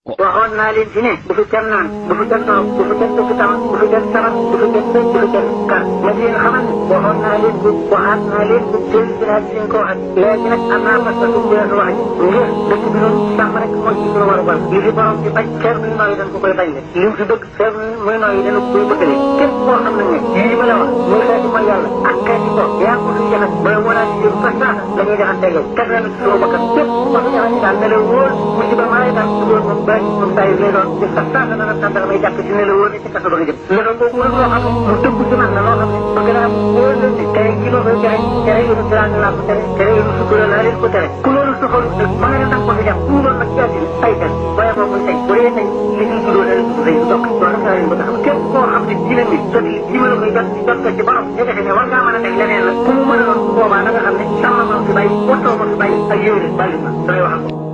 waxoon naa leen fi ne bu fi kenn naan bu fi kenn toog bu fi kenn dëkk tam bu fi kenn sabat bu fi kenn dëkk bu fi kenn kar ma di leen xamal ne waxoon naa leen ko waxaat naa leen ko teel si naa di leen ko waxat léegi nag am naa parce que bu weesu wax ngir dëkk bi noonu sàmm rek moo ci suñu war a bal li fi borom di bañ xeer muy nooyi dañ ko koy bañ le li mu fi bëgg xeer muy nooyi dañ ko koy bëggale képp koo xam nag ne lii ma la wax muy xeeti mooy yàlla ak xeeti ko yaa ko fi jaxat booy wonaa ci jëru fas saasa dañuy jaxat yow kat na suñu bakkan képp ko fi jaxat daal ne la wóor musiba maa lay daal su doon moom bari moom saa yu lay doon ci sax saasa dana tàndara may jàpp ci ne la wóor ne ci kaso ba nga jëm la doon boobu nag loo xam ne mu dëgg ci man la loo xam ne bëgg naa wóor leen ni tere gi ma koy tere yoonu tiraanga laa ko tere yoonu sukkura laa leen ko tere ku loolu soxalu nag ma nga ne danga ko fi jàpp mu doon nag ci àddina ay tel waaye boo muy tey bu dee tey li ñu juddoo na leen rëy dokk loolu naa leen bëgg a xam képp koo xam ne jile mi jot ji ma la koy jot ko ci borom ñu defe ne war ngaa mën a teg leneen la ku mu mën a doon boobaa na nga xam ne sama ma fi bàyyi ottoo ma fi bàyyi ak yéwén bàyyi ma damay wax ak